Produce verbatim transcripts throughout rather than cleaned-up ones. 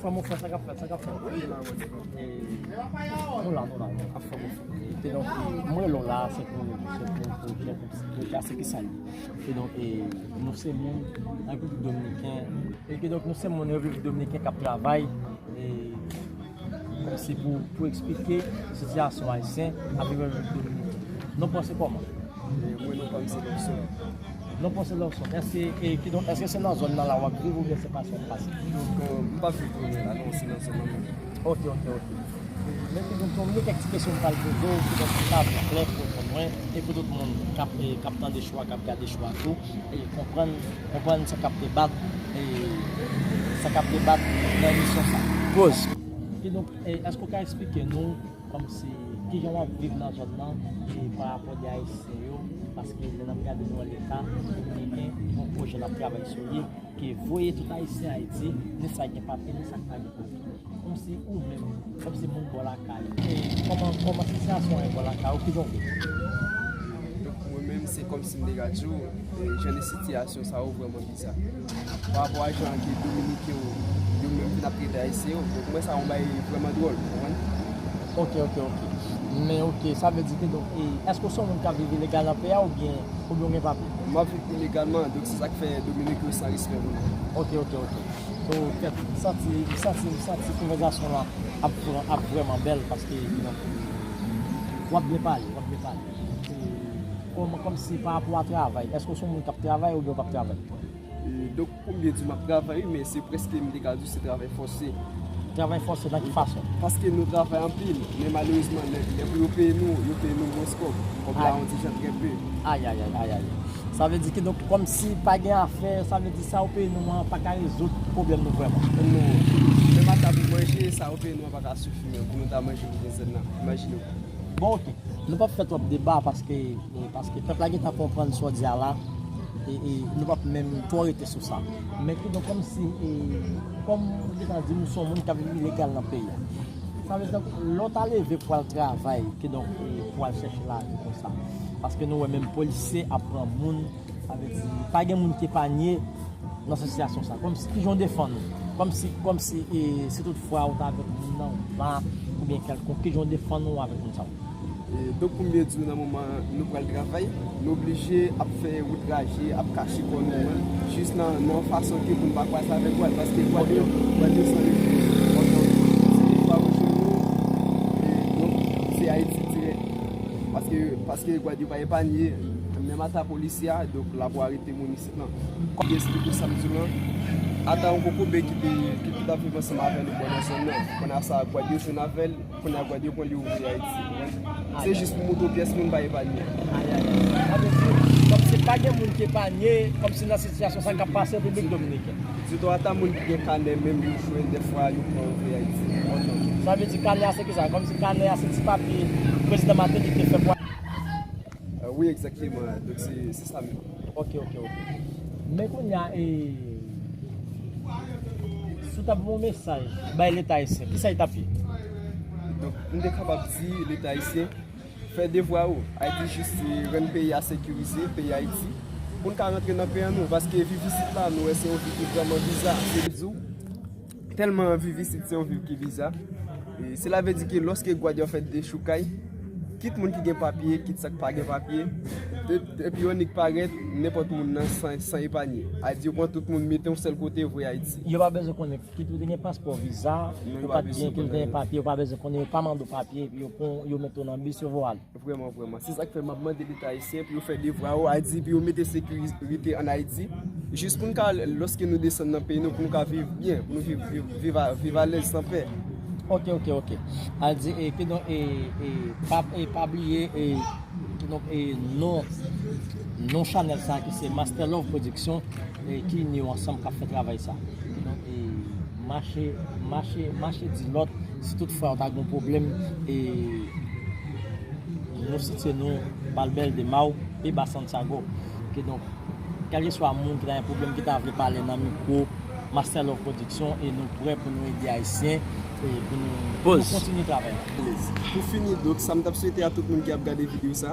Kòman w fè, sa k ap fèt, sa k ap fèt? E, nou la, nou la, nou ap fè bon. Kidonk, e, mwen rele w la, se pou, se pou pwojè, pou pwojè a, se ki sa l ye? Kidonk, e, nou se moun nan Repiblik Dominiken, e kidonk nou se moun nan Repiblik Dominiken k ap travay, e, kòmsi pou, pou eksplike sitiyasyon ayisyen avèk Repiblik Dominiken. Nou panse kòman? E, mwen, non pa m se Lobson. Non pa m se Lobson. Èske, e, kidonk, èske se nan zòn nan la w ap viv oubyen se pase w ap pase? Donk, e, m pa viv kounye la, non, se nan zòn nan menm. Ok, ok, ok. Men kidonk, nou gen kèk ti kesyon m pral poze w, kidonk, pou sa vin klè pou mwen, e pou tout moun k ap, e, k ap tande show a, k ap gade show a tou, e konprann, konprann sa k ap debat, e sa k ap debat nan emisyon sa. Poz. Kidonk, e, èske w ka eksplike nou kòmsi, kijan w ap viv nan zòn nan, e pa rapò de Ayisyen yo, paske lè n ap gade nou wè leta dominiken, gen yon pwojè n ap travay sou li, ki voye tout Ayisyen Ayiti, ni sa k gen papye, ni sa k pa gen papye. Kòmsi ou menm, kòmsi moun bò lakay, e kòman, kòman sitiyasyon an ye bò lakay ou, kijan w viv? Donk, mwen menm, se kòmsi m te ka di w, e, jan de sitiyasyon sa yo vrèman biza. Pa rapò a jan ke Dominiken yo, yo menm vin ap trete Ayisyen yo. Donk, mwen, sa yon bagay vrèman dwòl, ou konprann? Ok, ok, ok. Men ok, sa vle di ke donk, e, èske w se yon moun k ap viv ilegal nan peyi a oubyen, oubyen w gen papye? M ap viv ilegalman, donk se sa k fè Dominiken yo san respè pou nou. Ok, ok, ok. So, kèt, m santi, m santi, m santi konvèsasyon la ap, vrè- ap vrèman bèl paske, you know, w ap byen pale, w ap byen pale. E, kòm, kòmsi pa rapò a travay, èske w se yon moun k ap travay oubyen w p ap travay? E, donk, pou m byen di w, m ap travay, wi, men se prèske, m te ka di w, se travay fòse. Travay fòse nan ki fason? Paske nou travay anpil, men malerezman, lè, lè pou yo peye nou, yo peye nou mwens kòb. Kòb la yon ti jan trè pe. Ay, ay, ay, ay, ay. Sa vle di ke, donk, kòmsi pa gen afè, sa vle di sa yo peye nou an pa ka rezoud pwoblèm nou vrèman. Non. Menm ata pou manje, sa yo peye nou an pa ka sifi menm pou nou ta manje pou ken sèn nan. Imajine w. Bon, ok. Nou p ap fè twòp deba paske, e, paske pèp la gentan konprann sa w di a la. E, e nou p ap menm twò rete sou sa. Men kidonk, kòmsi, e, kòm ou gentan di, nou se yon moun k ap viv ilegal nan peyi a. Sa vle di, lè w ta leve pou al travay, kidonk, e, pou al chèche lavi konsa. Paske nou wè menm polisye ap pran moun, sa vle di, pa gen moun ki epanye nan sitiyasyon sa. Kòmsi, kijan w defann ou? Kòmsi, kòmsi, e, si toutfwa ou t avèk moun nan, ou pa, oubyen kèlkonk, kijan w defann ou avèk moun sa yo? E, donk, pou m byen di w, nan moman nou pral travay, nou oblije ap fè wout raje, ap kache kò nou an, jis nan, nan yon fason ke pou n pa kwaze avèk gwad, paske gwad yo, gwad yo san reflèks. Se yon fwa yo jwenn nou, e, donk, se Ayiti dirèk. Paske, paske gwad yo pa epanye, menm ata polisye a, donk, l ap arete moun isit lan. Kòm m te eksplike w sa m di w lan, ata yon kokobe ki te, ki te ap viv ansanm avè nou bò nan zòn nan. Kounye a sa, gwad yo jwenn avè l, kounye a gwad yo pran l, yo voye Ayiti, ou konprann? Se jis pou montre w pyès moun pa epanye. Ay, ay, ay. Sa vle di, kòmsi pa gen moun ki epanye, kòmsi nan sitiyasyon sa k ap pase Repiblik Dominiken. Ditou, ata moun ki gen kanè menm, yo jwenn dèfwa, yo pran, yo voye Ayiti. Sa vle di kanè a se kisa? Kòmsi kanè a se ti papye prezidan Martelly te fè pou. Euh, wi, egzakteman. Donk, se, se sa menm. Ok, ok, ok. Men kounye a, e, si w ta ban yon mesaj bay Leta ayisyen, kisa l t ap ye? Donk, m te kapab di Leta ayisyen, fè devwa ou. Ayiti jis se rann peyi a sekirize, peyi Ayiti. Pou n ka rantre nan peyi an nou, paske viv isit la, nou wè se yon vi ki vrèman biza. Se di w, tèlman viv isit se yon viv ki biza. E sela vle di ke lòske gwad yo ap fè dechoukay, kit moun ki gen papye, kit sa k pa gen papye, de- depi yo nik parèt, nenpòt moun nan san, san epanye. Ayiti yo pran tout moun, mete yon sèl kote, voye Ayiti. Yo pa bezwen konnen kit ou te gen paspò, viza, ou pa t gen, kit ou te gen papye, yo pa bezwen konnen, yo pa mande w papye, yo pran, yo mete w nan bis, yo voye w ale. Vrèman, vrèman. Se sa k fè m ap mande Leta ayisyen pou yo fè devwa yo, Ayiti, pou yo mete sekirite ann Ayiti. Jis pou n ka, lòske nou desann nan peyi nou, pou nou ka viv byen, pou nou viv, viv, viv a- viv alèz, san pè. Ok, ok, ok. Al di, e, kidonk, e, e, pa, e, pa bliye, e, kidonk, e, non, non chanèl sa ki se Master Love Production, e, ki ini yo ansanm k ap fè travay sa. Kidonk, e, mache, mache, mache di lòt, si tout fwa w ta gen yon pwoblèm, e, nou sitiye nou Balbèl de Mau, pi ba Santiago. Kidonk, kèlkeswa moun ki ta gen pwoblèm, ki ta vle pale nan mikwo Master Love Production, e nou prè pou nou ede Ayisyen, e pou nou, pou nou kontinye travay. Pou fini, donk, sa m t ap swete a tout moun ki ap gade videyo sa,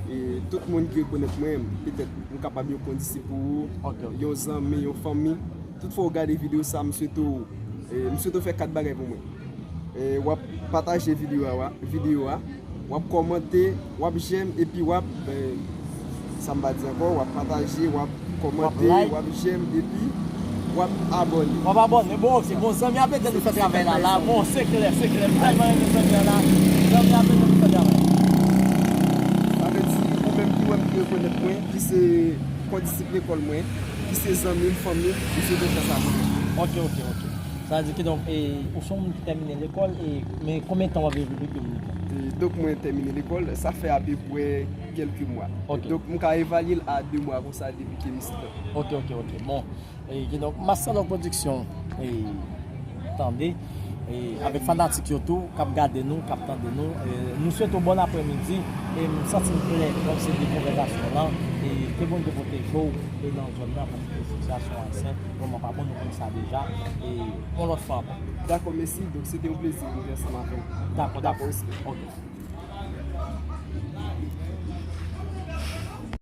e tout moun ki rekonèt mwen, petèt, m kapab yon kondisip pou ou, yon zanmi, yon fanmi. Tout fwa w gade videyo sa, m swete w E, m swete w fè kat bagay pou mwen. E, w ap pataje videyo a, videyo a, w ap kòmante, w ap jèm, epi w ap, e, sa m pa di ankò, w ap pataje, w ap kòmante, w ap jèm, epi w ap abòne. W ap abòne. Bon, ok, bon, zanmi ap ede nou fè travay la, la. Bon, se klè, se klè. M tèlman renmen zanmi an la. Zanmi ap ede nou fè travay. Sa vle di, ou menm ki wè m, ki rekonèt mwen, ki se kondisip lekòl mwen, ki se zanmi m, fanmi m, m swete w fè sa pou mwen. Ok, ok, ok. Sa vle di ki donk, e, ou se yon moun ki tèmine lekòl, e, men konbyen tan w ap evolye kominike? E, donk, mwen tèmine lekòl, sa fè apeprè kèlke mwa. Ok. Donk, m ka evalye l a de mwa konsa depi ke m sitan. Ok, ok, ok. Bon, e, kidonk, Master Love Production, e, tande, e, avèk fanatik yo tou, k ap gade nou, k ap tande nou, e, nou swete w bon aprèmidi, e m santi m klè, kòm se de konvèsasyon lan, e ke Bondye pwoteje w, e nan zòn nan, paske sitiyasyon ayisyen, vrèman pa bon, nou konn sa deja, e yon lòt fwa ankò. Dakò, mèsi. Donk, se te yon plezi pou m te ansanm avè w. Dakò, dakò. Dakò, respè. Ok.